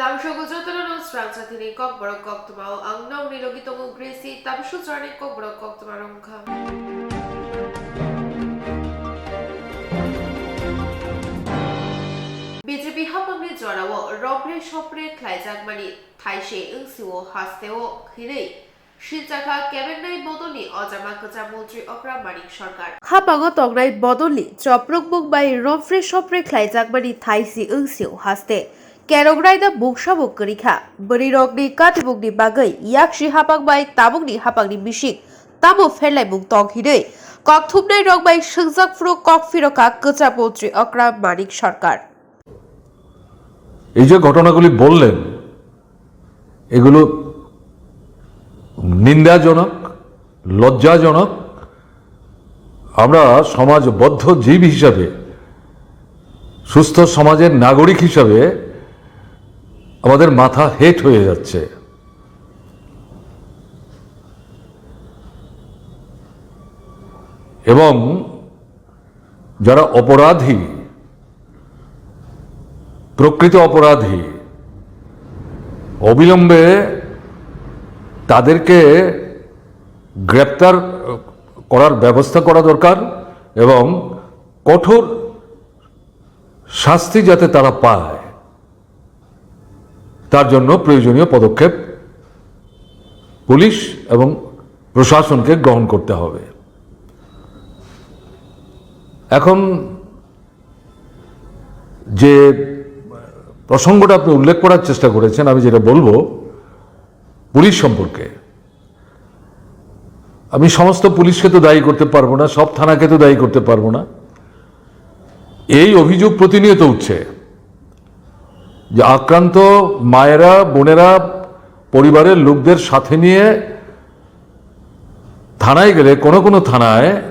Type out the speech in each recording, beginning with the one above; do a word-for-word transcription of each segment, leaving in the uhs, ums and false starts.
Tamsogo jotono no srang sathini kokborok koktwmao ang nokni logi tongo Gracie, tamsuk jorani kokborok koktwma rwngkha. B J P hapangni jorao romre sopre khlaijakmani thaise wngsio hasteo hinwi silchakha kebennai bodolni ojama kwcham montri Okra Manik Sarkar. Hapango tongnai bodolni choprwkmung bai romre sopre khlaijakmani thaise wngsio haste. Kerong raida mungsa bo kwrwi kha. Bwrwirokni katimungni bagwi yaksi hapang bai tabukni hapangni bising tamo pherlaimung tong hinwi kokthumnairok bai swngjak phuru kok phiro kha kwcham montri Okra Manik Sarkar. এই যে ঘটনাগুলি বললেন, এগুলো নিন্দাজনক, লজ্জাজনক। আমরা সমাজবদ্ধ জীব হিসাবে, সুস্থ সমাজের নাগরিক হিসাবে আমাদের মাথা হেট হয়ে যাচ্ছে। এবং যারা অপরাধী, প্রকৃত অপরাধী, অবিলম্বে তাদেরকে গ্রেপ্তার করার ব্যবস্থা করা দরকার এবং কঠোর শাস্তি যাতে তারা পায়, তার জন্য প্রয়োজনীয় পদক্ষেপ পুলিশ এবং প্রশাসনকে গ্রহণ করতে হবে। এখন যে প্রসঙ্গটা আপনি উল্লেখ করার চেষ্টা করেছেন, আমি যেটা বলবো পুলিশ সম্পর্কে, আমি সমস্ত পুলিশকে তো দায়ী করতে পারবো না, সব থানাকে তো দায়ী করতে পারবো না। এই অভিযোগ প্রতিনিয়ত উঠছে যে আক্রান্ত মায়েরা, বোনেরা পরিবারের লোকদের সাথে নিয়ে থানায় গেলে কোনো কোনো থানায়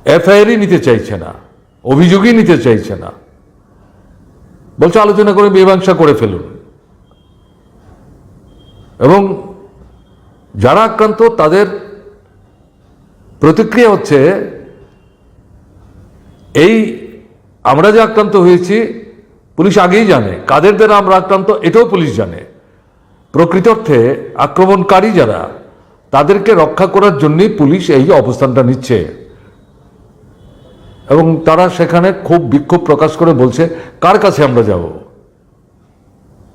এফআইআরই নিতে চাইছে না, অভিযোগই নিতে চাইছে না, বলছে আলোচনা করে মীমাংসা করে ফেলুন। এবং যারা আক্রান্ত তাদের প্রতিক্রিয়া হচ্ছে, এই আমরা যে আক্রান্ত হয়েছি, পুলিশ আগেই জানে, কাদের দ্বারা আমরা আক্রান্ত এটাও পুলিশ জানে। প্রকৃতার্থে আক্রমণকারী যারা, তাদেরকে রক্ষা করার জন্যই পুলিশ এই অবস্থানটা নিচ্ছে। এবং তারা সেখানে খুব বিক্ষোভ প্রকাশ করে বলছে, "কার কাছে আমরা যাব?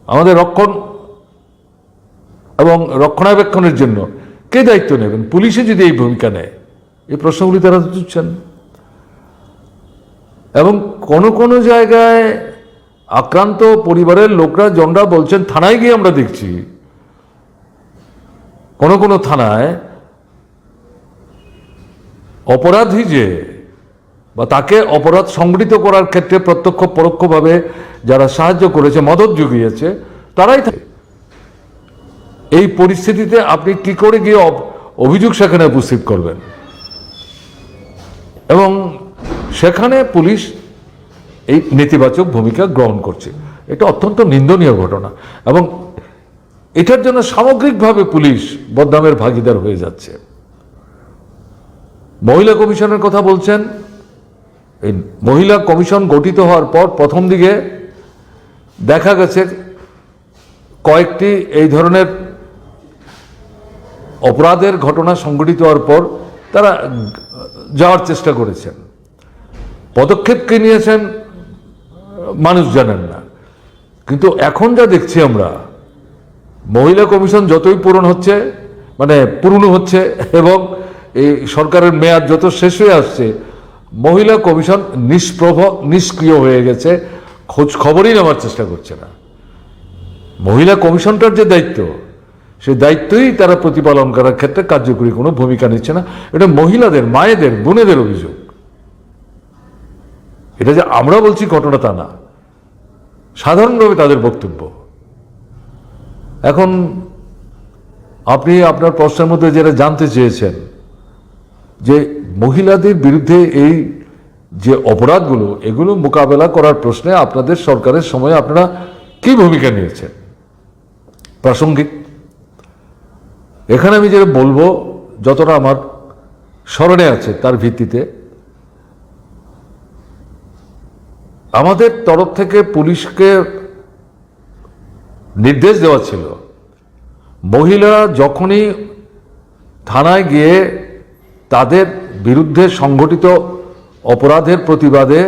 আমাদের রক্ষণ এবং রক্ষণাবেক্ষণের জন্য কে দায়িত্ব নেবেন? পুলিশে যদি এই ভূমিকা নেয়।" এই প্রশ্নগুলি তারা তুলছেন। এবং কোনো কোনো জায়গায় আক্রান্ত পরিবারের লোকরা জনরা বলছেন, "থানায় গিয়ে আমরা দেখছি।" কোনো কোনো থানায় অপরাধী যে বা তাকে অপরাধ সংঘটিত করার ক্ষেত্রে প্রত্যক্ষ পরোক্ষভাবে যারা সাহায্য করেছে, মদত জুগিয়েছে, তারাই থাকে। এই পরিস্থিতিতে আপনি কি করে গিয়ে অভ-, অভিযোগ সেখানে উপস্থিত করবেন? এবং সেখানে পুলিশ এই নেতিবাচক ভূমিকা গ্রহণ করছে। এটা অত্যন্ত নিন্দনীয় ঘটনা এবং এটার জন্য সামগ্রিকভাবে পুলিশ বদনামের ভাগিদার হয়ে যাচ্ছে। মহিলা কমিশনের কথা বলছেন, এই মহিলা কমিশন গঠিত হওয়ার পর প্রথম দিকে দেখা গেছে কয়েকটি এই ধরনের অপরাধের ঘটনা সংঘটিত হওয়ার পর তারা যাওয়ার চেষ্টা করেছেন, পদক্ষেপ কি নিয়েছেন মানুষ জানেন না। কিন্তু এখন যা দেখছি আমরা, মহিলা কমিশন যতই পূরণ হচ্ছে, মানে পুরনো হচ্ছে, এবং এই সরকারের মেয়াদ যত শেষ হয়ে আসছে, মহিলা কমিশন নিষ্প্রভ, নিষ্ক্রিয় হয়ে গেছে, খোঁজ খবরই নেওয়ার চেষ্টা করছে না। মহিলা কমিশনটার যে দায়িত্ব, সেই দায়িত্বই তারা প্রতিপালন করার ক্ষেত্রে কার্যকরী কোনো ভূমিকা নিচ্ছে না। এটা মহিলাদের, মায়েদের, বোনেদের অভিযোগ। এটা যে আমরা বলছি ঘটনা তা না, সাধারণভাবে তাদের বক্তব্য। এখন আপনি আপনার প্রশ্নের মধ্যে যেটা জানতে চেয়েছেন যে মহিলাদের বিরুদ্ধে এই যে অপরাধগুলো, এগুলো মোকাবেলা করার প্রশ্নে আপনাদের সরকারের সময় আপনারা কি ভূমিকা নিয়েছেন? প্রাসঙ্গিক। এখানে আমি যেটা বলবো, যতটা আমার স্মরণে আছে তার ভিত্তিতে, আমাদের তরফ থেকে পুলিশকে নির্দেশ দেওয়া ছিল, মহিলারা যখনই থানায় গিয়ে তাদের বিরুদ্ধে সংঘটিত অপরাধের প্রতিবাদে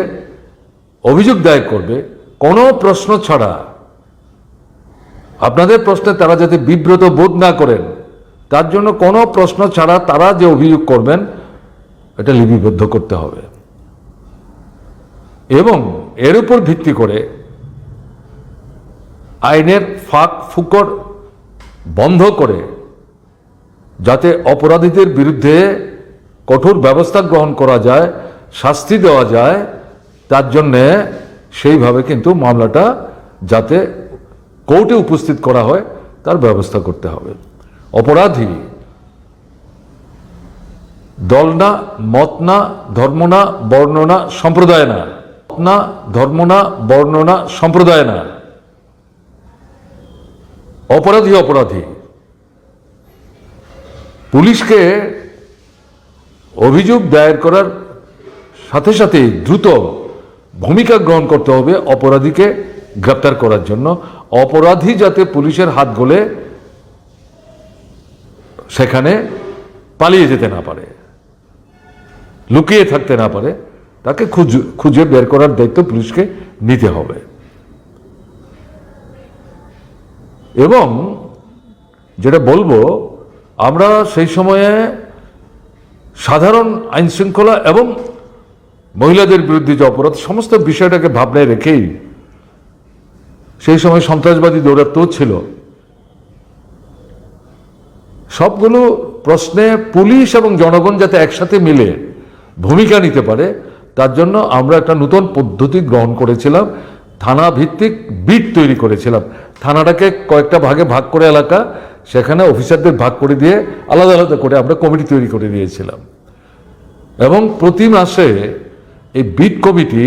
অভিযোগ দায়ের করবে, কোনো প্রশ্ন ছাড়া, আপনাদের প্রশ্নে তারা যাতে বিব্রত বোধ না করেন, তার জন্য কোনো প্রশ্ন ছাড়া তারা যে অভিযোগ করবেন, এটা লিপিবদ্ধ করতে হবে। এবং এর উপর ভিত্তি করে আইনের ফাঁক ফুকর বন্ধ করে যাতে অপরাধীদের বিরুদ্ধে কঠোর ব্যবস্থা গ্রহণ করা যায়, শাস্তি দেওয়া যায়, তার জন্যে সেইভাবে কিন্তু মামলাটা যাতে কোর্টে উপস্থিত করা হয়, তার ব্যবস্থা করতে হবে। অপরাধী দল না, মত না, ধর্ম না, বর্ণ না, সম্প্রদায় না। মত না, ধর্ম না, বর্ণ না, সম্প্রদায় না। অপরাধী অপরাধী। পুলিশকে অভিযোগ দায়ের করার সাথে সাথে দ্রুত ভূমিকা গ্রহণ করতে হবে অপরাধীকে গ্রেপ্তার করার জন্য। অপরাধী যাতে পুলিশের হাত গলে সেখানে পালিয়ে যেতে না পারে, লুকিয়ে থাকতে না পারে, তাকে খুঁজ-, খুঁজে বের করার দায়িত্ব পুলিশকে নিতে হবে। এবং যেটা বলবো, আমরা সেই সময়ে সাধারণ আইন শৃঙ্খলা এবং মহিলাদের বিরুদ্ধে যে অপরাধ, সমস্ত বিষয়টাকে ভাবনায় রেখেই সেই সময় সন্ত্রাসবাদী দৌরাত্ম্য ছিল। সবগুলো প্রশ্নে পুলিশ এবং জনগণ যাতে একসাথে মিলে ভূমিকা নিতে পারে, তার জন্য আমরা একটা নতুন পদ্ধতি গ্রহণ করেছিলাম। থানা ভিত্তিক বিট তৈরি করেছিলাম। থানাটাকে কয়েকটা ভাগে ভাগ করে এলাকা, সেখানে অফিসারদের ভাগ করে দিয়ে আলাদা আলাদা করে আমরা কমিটি তৈরি করে দিয়েছিলাম। এবং প্রতি মাসে এই বিট কমিটি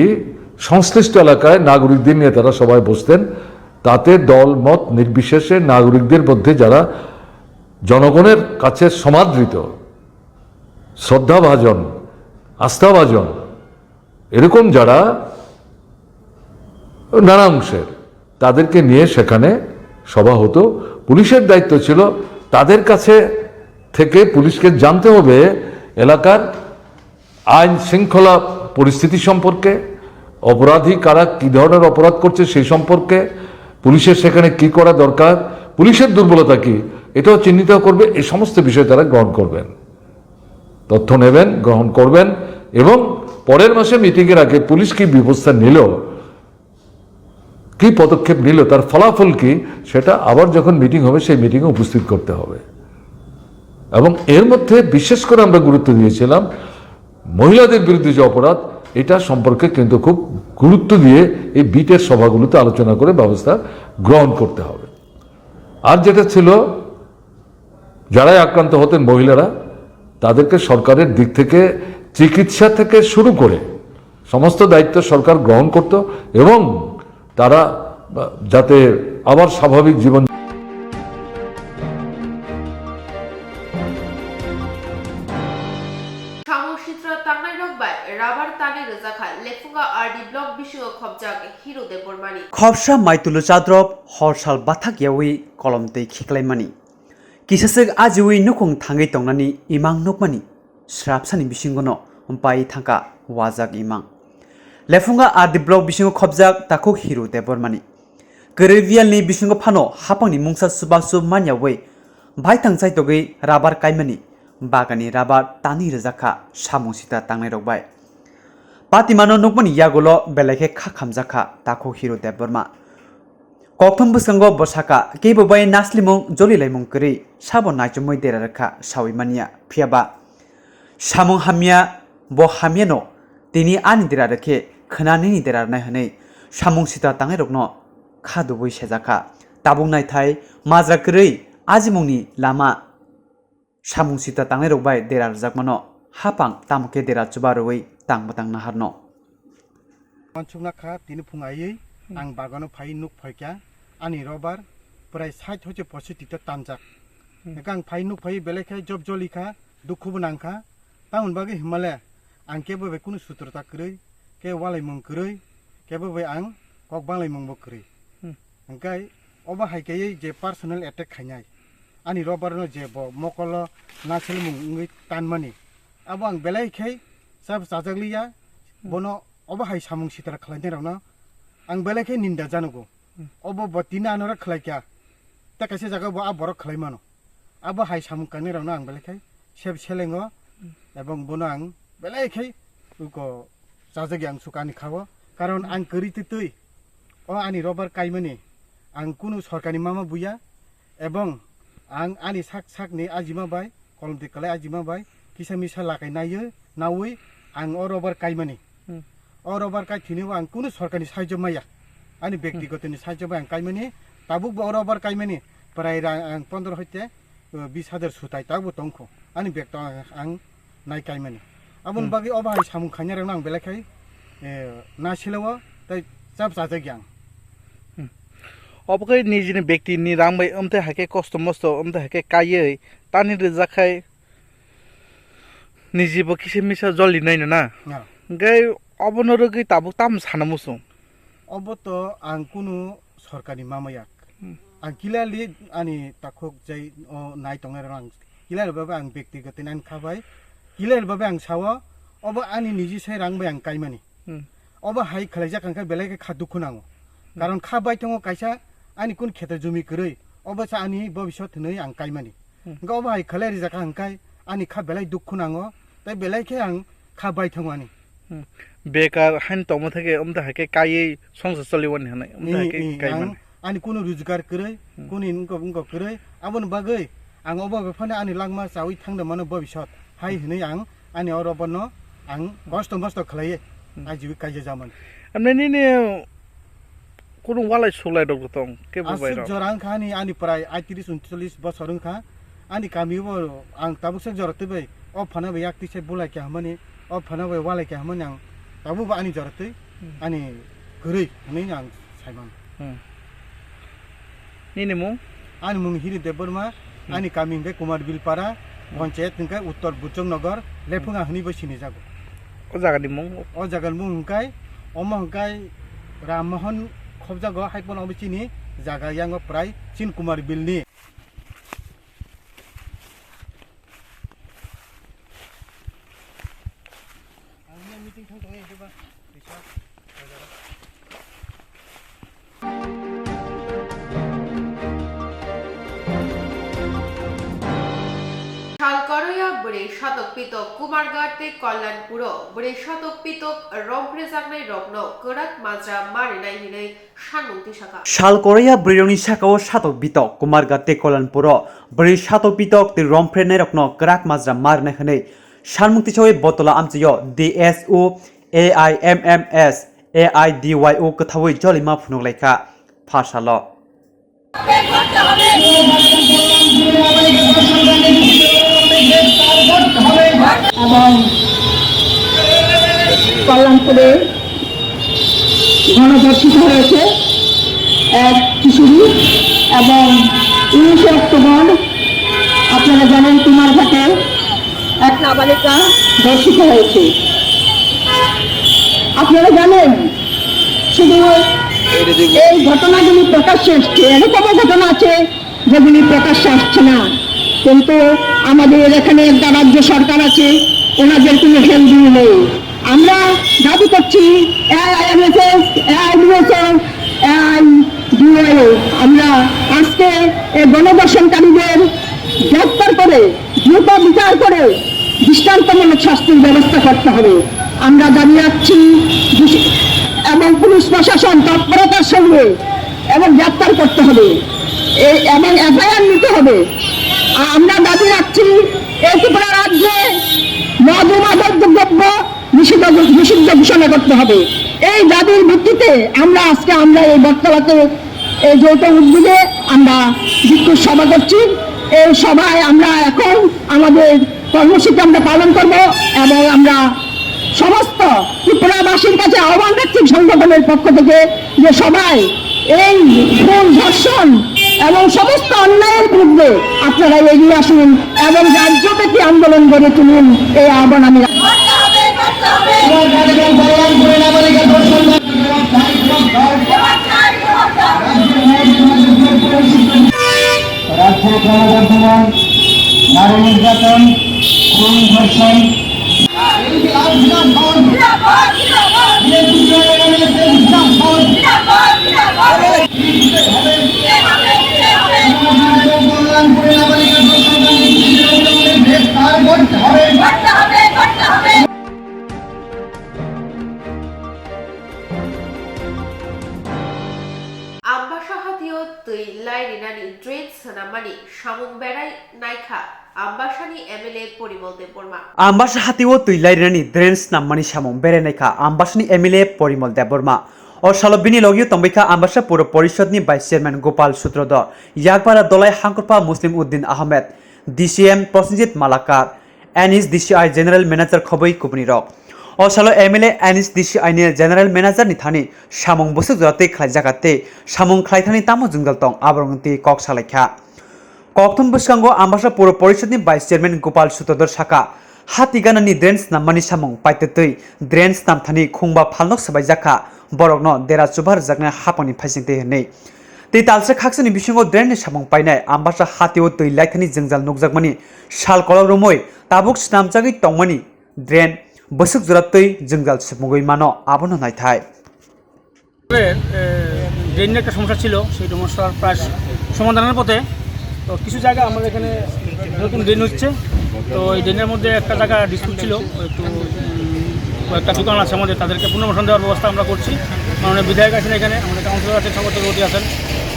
সংশ্লিষ্ট এলাকায় নাগরিকদের নিয়ে তারা সবাই বসতেন। তাতে দল মত নির্বিশেষে নাগরিকদের মধ্যে যারা জনগণের কাছে সমাদৃত, শ্রদ্ধাভাজন, আস্থাভাজন, এরকম যারা নানা অংশের, তাদেরকে নিয়ে সেখানে সভা হতো। পুলিশের দায়িত্ব ছিল তাদের কাছে থেকে পুলিশকে জানতে হবে এলাকার আইন শৃঙ্খলা পরিস্থিতি সম্পর্কে, অপরাধী কারা, কী ধরনের অপরাধ করছে সেই সম্পর্কে, পুলিশের সেখানে কি করা দরকার, পুলিশের দুর্বলতা কি, এটাও চিহ্নিত করবে। এই সমস্ত বিষয় তারা গ্রহণ করবেন, তথ্য নেবেন, গ্রহণ করবেন। এবং পরের মাসে মিটিংয়ের আগে পুলিশ কি ব্যবস্থা নিল, কি পদক্ষেপ নিল, তার ফলাফল কি, সেটা আবার যখন মিটিং হবে সেই মিটিংয়ে উপস্থিত করতে হবে। এবং এর মধ্যে বিশেষ করে আমরা গুরুত্ব দিয়েছিলাম মহিলাদের বিরুদ্ধে যে অপরাধ, এটা সম্পর্কে কিন্তু খুব গুরুত্ব দিয়ে এই বিটের সভাগুলোতে আলোচনা করে ব্যবস্থা গ্রহণ করতে হবে। আর যেটা ছিল, যারাই আক্রান্ত হতেন মহিলারা, তাদেরকে সরকারের দিক থেকে চিকিৎসা থেকে শুরু করে সমস্ত দায়িত্ব সরকার গ্রহণ করত এবং তারা, আহ, যাতে আবার স্বাভাবিক জীবন। Samung sitra tangnai rok bai rabar tani rwjakha Lefunga R D block bisingo khopjak Hiru Debbarmani. Khopsa maitulu chadrop hor sal bathak yawi kolom twi khiklaimani. Kisaswk ajiwi nukhung thangwi tongnani imang nukmani srapsani bisingono pai thangkha wajak imang. Lefunga R D block bisingo khopjak takhuk Hiru Debbarmani. Kwrwi biyalni bisingo phano hapangni mungsa chubachu manyawi baithang chaitogwi rabar kaimani bagani rabar tani rwjakha samung sita tangnairok bai. Patimano nukmani yagulo belai khe kha khamjakha takhuk Hiru Debbarma. Kokthum bwskango bo sakha, kebo bai naslimung jolilaimung kwrwi sabo naichomwi dera rwkha sawi manya. Phiyaba samung hamya, bo hamyano tini ani dera rwkhe khna nini dera rwnai hwnwi samung sita tangnairokno kha dubui sejakha. Tabuk naithai majra kwrwi ajimungni lama. Samung sita tangnairok bai dera rwjakmano hapang tamo khe dera chuba rwui tang bwtang naharno. Wansukna kha tini phung aiwi ang bagano phai nuk phaikha ani robar prai sait hoche posi tikta tanjak. Hwnkhe ang phai nuk phai belai khe job joli kha, dukhu bo nang kha. Tamoni bagwi hwnmale ang kebo bai kunu sutrota kwrwi, kebo walaimung kwrwi, kebo bai ang kok banglaimungbo kwrwi. Hwnkhe Obo hai khe je personal attack khainai. Ani robar no je bo mokolo nasilmung wngwi tanmani. Abo ang belai khe chap chajak liya. Bono obo hai samung sitra khlainai rokno ang belai khe ninda janugo. Hmm. Obo bo tini ano rak khlai kha. Ta kaisa jaga bo a borok khlai mano. Abo hai samung kangnai rokno ang belai khe sep selengo. Hmm. Ebong bono ang belai khe uko chajak yang sukani khago. Karon ang kwrwi twi twi o ani robar kaimani ang kunu sorkani mama buya. Ebong ang ani sak sakni ajima bai, kolomtwi kwlai ajima bai, kisa misa lakai naiwi, nawi ang o robar kaimani. Hmm. O robar kaithwini bo ang kunu sorkarni sahajyo maya. Ani, hmm, bektigotoni sahajyo bai ang kaimani. Tabuk bo o robar kaimani prai rang ang pondro hoite, uh, bis hajar sutai tabuk bo tongkho. Ani bek to ang, ang nai kaimani. Aboni, hmm, bagwi obo hai samung khainai rokno ang belai khai, eh, na silao tei chap chajak yang. Hmm. Obo khe nijini bekti ni rang bai, amtwi hai khe kosto mosto, amtwi hai khe kaiwi tani rijak khai niji bo kisa misa joli nai no na. Ya. Hingkhe obono rwgwi tabuk tamo sana muchung? Obo to ang kunu sorkarni mama ya. Hmm. Ang clearly ani takhuk jai o nai tongnai rok ang clear babe ang bektigoto nang kha bai. Clear babe ang sao, obo ani niji sai rang bai ang kaimani. Hmm. Obo hai khwlaijak ang kha belai khe kha dukhu nango. Hmm. Karon kha bai tongo kaisa ani kun kheto jumi kwrwi, obo sa ani bobisot hinwi ang kaimani. Hmm. Hingkhe obo hai khwlai rijak ang kha ani kha belai dukhu nango, tei belai khe ang kha bai tongo ani. Hmm. Bekar haino tongma thake, omta hai khe kaiwi songsa choliwani hinwi, omta hai khe, hmm, hmm, kaimani. Ang ani kunu rojgar kwrwi, hmm, kunu wngkok wngkok kwrwi, aboni bagwi ang obo bai phano ani langma chawi thangda mano bobisot hai hinwi ang ani oro bono ang kosto mosto khlaiwi, hmm, ajiwi kaijak jamani. Amne nini kunu walai suklai rok tong kebo bai aswk rok? Jora wngkha ani, ani prai aitris uncholish bosor wngkha. Ani kami bo ang tabuk se jora twi bai o phano bai yak twi se bulai kha hwnmani, o phano bai walai kha hwnmani ang tabuk bo ani jora twi, hmm, ani kwrwi hwnwi ang saiman. Hmm. Nini mung? Ani mung Hiri Debbarma, hmm, ani kami hwnkhe Kumar Bilpara, hmm, ponchayat hwnkhe Uttor Buchongnagar, Lephunga, hmm, hwnwi bo sinijago. O jagani mung? O jagani mung hwnkhe, omo hwnkhe Ram Mohan khobjago, hai phano omo chini jaga yango prai Chin Kumar Bilni. Sal koroya bwrwi satok pitok Kumarghat tei Kalyanpuro bwrwi satok pitok romphrejaknai rokno kwrak majra marinai hinwi Sal koroya bwrwirokni saka-o satok bitok Kumarghat tei Kalyanpuro bwrwi satok bitok tei romphrenairokno kwrak majra marinai hwnwi sanmung tisawi Botola amchaio D S U, A I M M S, A I D Y U kwthaui jolima phunuk laikha pharsalo. এবং কল্যাণপুরে গণধর্ষিত হয়েছে এক কিশোরী এবং উনিশে অক্টোবর আপনারা জানেন কুমারঘাটে এক নাবালিকা ধর্ষিত হয়েছে। আপনারা জানেন শুধু এই ঘটনাগুলি প্রকাশ্যে এসছে, এরকমও ঘটনা আছে যেগুলি প্রকাশ্যে আসছে না, কিন্তু আমাদের এখানে একটা রাজ্য সরকার আছে, ওনাদের কোনো হেলদুল নেই। আমরা দাবি করছি এআইএমএসএস, এআইডিএসএস, এআইডিওয়াইও, আমরা আজকে এই গণধর্ষণকারীদের গ্রেপ্তার করে দ্রুত বিচার করে দৃষ্টান্তমূলক শাস্তির ব্যবস্থা করতে হবে। আমরা দাবি রাখছি বিশ-, এবং পুলিশ প্রশাসন তৎপরতার সঙ্গে এবং গ্রেপ্তার করতে হবে, এ-, এবং এফআইআর নিতে হবে। আ-, আমরা দাবি রাখছি এই ত্রিপুরা রাজ্যে মদ ও মাদক দ্রব্য নিষিদ্ধ, নিষিদ্ধ ঘোষণা করতে হবে। এই দাবির ভিত্তিতে আমরা আজকে আমরা এই বটতলাতে এই যৌথ উদ্যোগে আমরা বিক্ষোভ সভা করছি। এই সভায় আমরা এখন আমাদের কর্মসূচি আমরা পালন করব এবং আমরা সমস্ত ত্রিপুরাবাসীর কাছে আহ্বান রাখছি সংগঠনের পক্ষ থেকে যে সবাই এই খুন, ধর্ষণ এবং সমস্ত অন্যায়ের বিরুদ্ধে আপনারা এগিয়ে আসুন এবং রাজ্যব্যাপী আন্দোলন গড়ে তুলুন, এই আহ্বান আমি রাখছি। ক্রমবর্ধমান নারী নির্যাতন, খুন ধর্ষণ, গ্রেফতার করতে হবে। Ambasa hatio twi lai rinani drain swnamani samung berai naikha Ambasani M L A Porimol Debbarma. Ambasa hatio twi lai rinani drain swnamani samung berai naikha Ambasani M L A Porimol Debbarma. O salo bini logio tongbaikha Ambasa Puro Porishodni Vice Chairman Gopal Sutrodhar, Yakpara Dolai Hangkorpa Muslim Uddin Ahmed, D C M Prosenjit Malakar, N H D C I General Manager khobwi kubunirok. O salo M L A N H D C I ni General Manager ni thani samung bwswk jora twi khlaijak tei samung khlai thani tamo jwngjal tong aborokno twi kok salaikha. Kokthum bwskango Ambasa Puro Porishodni Vice Chairman Gopal Sutrodhar saka, ha tiganani drain snammani samung paitwtwi drain snam thani khungba phalnok swbaijak kha, borokno dera chuba rwjaknai hapangni phaising twi hwnwi. Tei talsa khaksani bisingo drainni samung painai Ambasa hatio twi laithani jwngjal nukjakmani sal kolok romwi tabuk snamjagwi tongmani drain bwswk jora twi jwngjal swpungwi mano, abono naithai. এ, ড্রেনের একটা সমস্যা ছিল, সেই সমস্যার প্রায় সমাধানের পথে। তো কিছু জায়গা আমাদের এখানে নতুন ড্রেন হচ্ছে, তো এই ড্রেনের মধ্যে একটা জায়গা ডিসপিউট ছিল, একটু, উম, কয়েকটা দোকান আছে আমাদের, তাদেরকে পুনর্বাসন দেওয়ার ব্যবস্থা আমরা করছি। মাননীয় বিধায়ক আছেন এখানে, আমাদের কাউন্সিলর আছেন, সর্বত্র রোডে আছেন,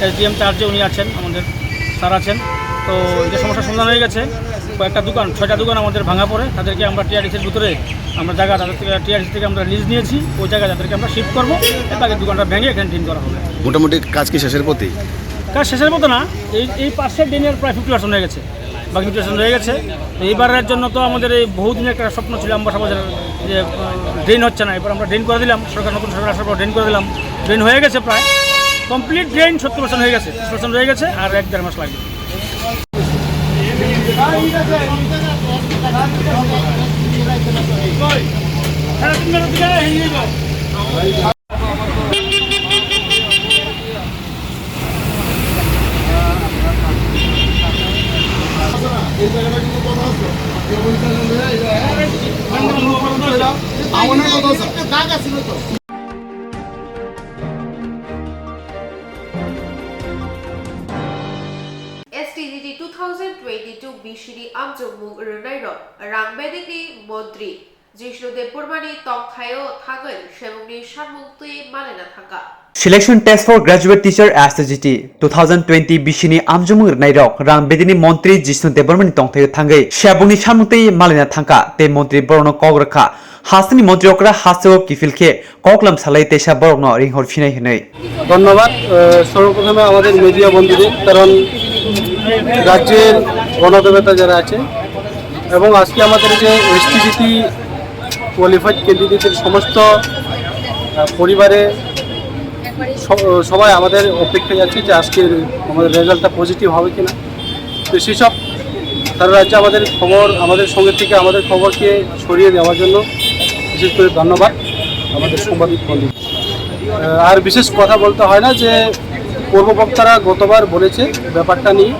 এসডিএম চার্জে উনি আছেন, আমাদের স্যার আছেন। তো এটা সমস্যার সমাধান হয়ে গেছে। কয়েকটা দোকান, ছয়টা দোকান আমাদের ভাঙা পড়ে, তাদেরকে আমরা টিআরডিসির ভিতরে আমরা জায়গা তাদের থেকে, টিআরডিসি থেকে আমরা লিজ নিয়েছি, ওই জায়গায় তাদেরকে আমরা শিফট করবো। এর বাকি দোকানটা ভেঙে এখানে ড্রেন করা হবে। মোটামুটি কাজ কি শেষের পথে? কাজ শেষের মতো না, এই, এই পাশের ড্রেনের প্রায় ফিফটি পার্সেন্ট হয়ে গেছে, বাকি ফিফটি পার্সেন্ট রয়ে গেছে। তো এইবারের জন্য তো আমাদের এই বহুদিনের একটা স্বপ্ন ছিল আম্বাসা বাজারের যে, আহ, ড্রেন হচ্ছে না, এবার আমরা ড্রেন করে দিলাম, সরকার, নতুন সরকার আসার পর ড্রেন করে দিলাম, ড্রেন হয়ে গেছে প্রায় কমপ্লিট ড্রেন সত্তর পার্সেন্ট হয়ে গেছে, তিরিশ পার্সেন্ট রয়ে গেছে, আর এক দেড় মাস লাগবে। S T G T two thousand twenty-two bisini amchomung rwnairok rang bedekni montri Jishnu Debbarmani tongthaio thangwi sebokni sanmung twi malaina thangkha. Selection Test for Graduate Teacher, S T G T, two thousand twenty bisini amchomung rwnairok rang bedekni montri Jishnu Debbarmani tongthaio thangwi sebokni sanmung twi malaina thangkha tei montri borokno kok rwkha. Hasteni montri okra hasteo kiphil khe koklam salai teisa borokno ringhor phinai hwnwi. ধন্যবাদ। আহ, সর্বপ্রথমে আমাদের মিডিয়া বন্ধুদের, কারণ রাজ্যের গণদেবতা যারা আছে এবং আজকে আমাদের যে এসটিজিটি কোয়ালিফাইড ক্যান্ডিডেটের সমস্ত, আহ, পরিবারে স-, সবাই আমাদের অপেক্ষায় আছে যে আজকের আমাদের রেজাল্টটা পজিটিভ হবে কিনা। তো সেসব সারা রাজ্যে আমাদের খবর, আমাদের সঙ্গে থেকে আমাদের খবরকে ছড়িয়ে দেওয়ার জন্য বিশেষ করে ধন্যবাদ আমাদের সাংবাদিক বন্ধু। আহ, আর বিশেষ কথা বলতে হয় না যে পূর্ববক্তারা গতবার বলেছে ব্যাপারটা নিয়ে।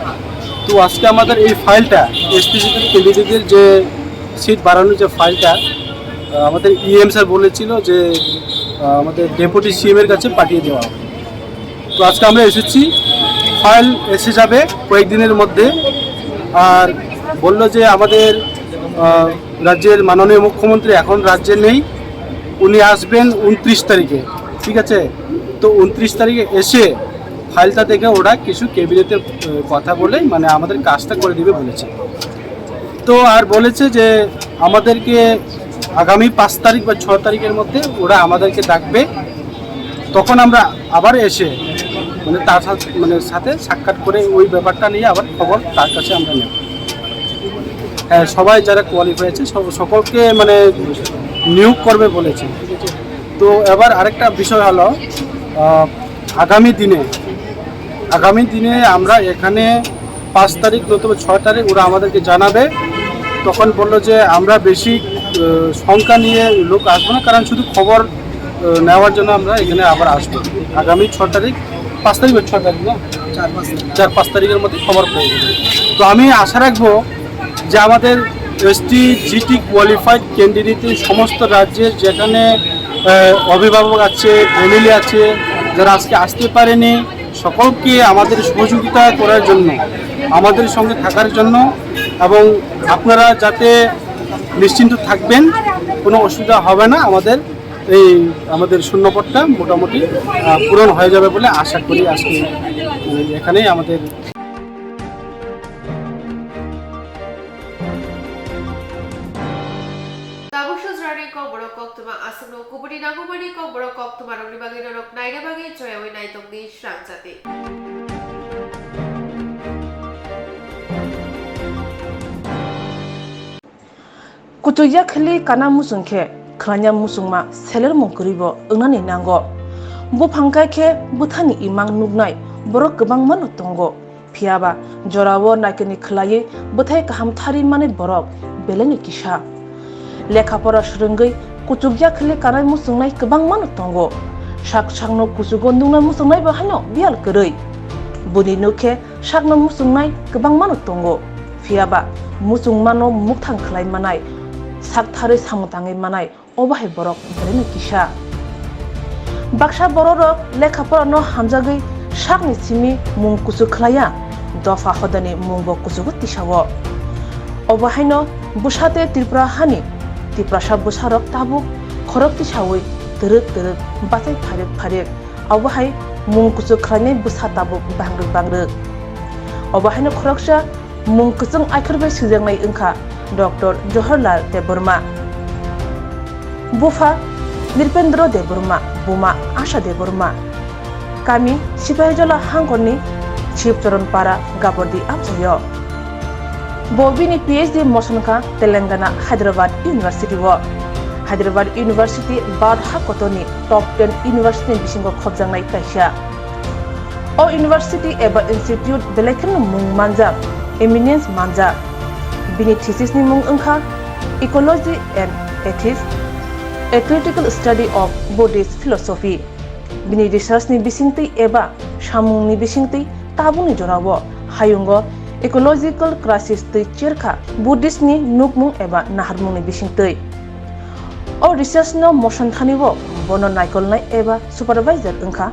তো আজকে আমাদের এই ফাইলটা, এসটিজিটি ক্যান্ডিডেটের যে সিট বাড়ানোর যে ফাইলটা, আহ, আমাদের ইএম স্যার বলেছিল যে, আহ, আমাদের ডেপুটি সিএম এর কাছে পাঠিয়ে দেওয়া হবে। তো আজকে আমরা এসেছি, ফাইল এসে যাবে কয়েকদিনের মধ্যে। আর বললো যে আমাদের, আহ, রাজ্যের মাননীয় মুখ্যমন্ত্রী এখন রাজ্যে নেই, উনি আসবেন ঊনত্রিশ তারিখে, ঠিক আছে? তো ঊনত্রিশ তারিখে এসে ফাইলটা দেখে ওরা কিছু ক্যাবিনেটে, আহ, কথা বলে, মানে, আমাদের কাজটা করে দিবে বলেছে। তো আর বলেছে যে আমাদেরকে আগামী পাঁচ তারিখ বা ছ তারিখের মধ্যে ওরা আমাদেরকে ডাকবে, তখন আমরা আবার এসে, মানে, তার সাথে, মানে, সাথে সাক্ষাৎ করে ওই ব্যাপারটা নিয়ে আবার খবর তার কাছে আমরা নেব। হ্যাঁ, সবাই যারা কোয়ালিফাই আছে সব, সকলকে, মানে, নিয়োগ করবে বলেছে। তো এবার আরেকটা বিষয় হলো, আহ, আগামী দিনে, আগামী দিনে আমরা এখানে পাঁচ তারিখ নতুবা ছয় তারিখ ওরা আমাদেরকে জানাবে। তখন বললো যে আমরা বেশি, আহ, সংখ্যা নিয়ে লোক আসবো না, কারণ শুধু খবর, আহ, নেওয়ার জন্য আমরা এখানে আবার আসবো আগামী ছ তারিখ, পাঁচ তারিখ বা ছয় তারিখ না? চার পাঁচ তারিখ। চার পাঁচ তারিখের মধ্যে খবর পেয়ে যাবে। তো আমি আশা রাখবো যে আমাদের এসটি জিটি কোয়ালিফাইড ক্যান্ডিডেটের সমস্ত রাজ্যের যেখানে আহ, অভিভাবক আছে, ফ্যামিলি আছে, যারা আজকে আসতে পারেনি, সকলকে আমাদের সহযোগিতা করার জন্য, আমাদের সঙ্গে থাকার জন্য, এবং আপনারা যাতে নিশ্চিন্ত থাকবেন, কোনো অসুবিধা হবে না। আমাদের এই আমাদের শূন্যপদটা মোটামুটি আহ, পূরণ হয়ে যাবে বলে আশা করি আজকে এখানেই আমাদের। Tabuk sujrani kok borok koktwma aswkno kubuni nangmani kok borok koktwma rokni bagwi norok naina bagwi choyawi naitokni srang jati. Kuchuk yakhli kana muchung khe khwlanya muchungma selermung kwrwibo wngnani nango. Buphang kai khe bwthani imang nuknai borok kwbangmano tongo. Phiyaba jorao naikani khwlaiwi bwthai kaham thari manai borok belai no kisa. Lekha pora swrwngwi kuchuk yakhli kanai muchungnai kwbangmano tongo. Sak sakno kuchugo nukna muchungnai bo haino biyal kwrwi. Buni nuk khe sakno muchungnai kwbangmano tongo. Phiyaba muchungmano mukthang khlai manai, sak tharwi samung tangwi manai, obo hai borok belai no kisa. Baksa bororok lekha porano hamjagwi sakni simi mung kuchuk khlaiya, dopha hodani mungbo kuchugo tisao. Obo haino bwsa tei Tripura hani Tiprasa bwsarok tabuk khorok tisawi twrwk twrwk bachai phairwk phairwk, obo hai mung kuchuk khlainai bwsa tabuk bangrwk bangrwk. Obo haino khoroksa mung kwchwng aikhur bai swijaknai wngkha Doctor Jawaharlal Debbarma. Bupha Nripendra Debbarma, buma Asha Debbarma. Kami Sipahijola hangkorni Shivcharan Para Gabordi amchaio. Bo bini P H D moson kha Telangana Hyderabad University o. Hyderabad University Bharat ha kotorni top ten university ni bisingo khopjaknai kaisa. O university eba institute belai kheno mung manjak, eminence manjak. Bini thesis ni mung wngkha Ecology and Ethics, a critical study of Buddhist philosophy. Bini research ni bisingtwi eba samung ni bisingtwi tabukni jorao hayungo ecological crisis twi cherkha Buddhist ni nukmung eba naharmung ni bisingtwi. O research no moson thani o bono naikolnai eba supervisor wngkha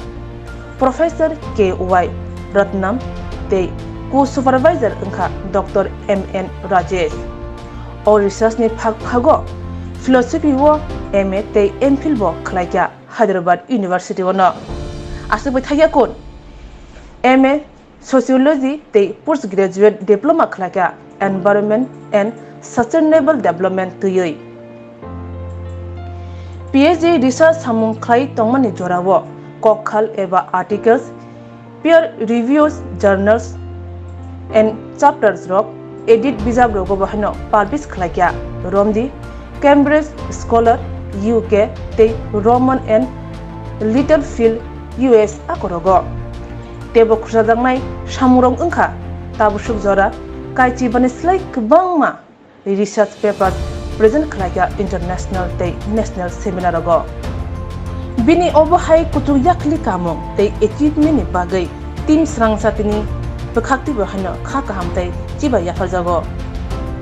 Professor K Y Ratnam tei co-supervisor wngkha Doctor M N Rajesh. O research ni phak phago philosophy o M A tei M Phil bo khlaikha Hyderabad University o no. Aswk bai thaiya kun M A Sociology tei Postgraduate Diploma khlaikha Environment and Sustainable Development twiwi. P H D research samung khlai tongmani jorao kokkhal eba articles, peer reviews, journals and chapters rok, edit bijap rogo bo haino publish khlaikha. Romdi Cambridge Scholar U K tei Rowman and Littlefield U S a korogo. Teibo khursajaknai samungrok wngkha tabusuk jora kaichibani slai kwbangma research papers present khlaikha international tei national seminar rogo. Bini obo hai kuchuk yakhli kamung tei achievement ni bagwi team srang satini bwkhaktwibo haino kha kaham tei chiba yapharjago.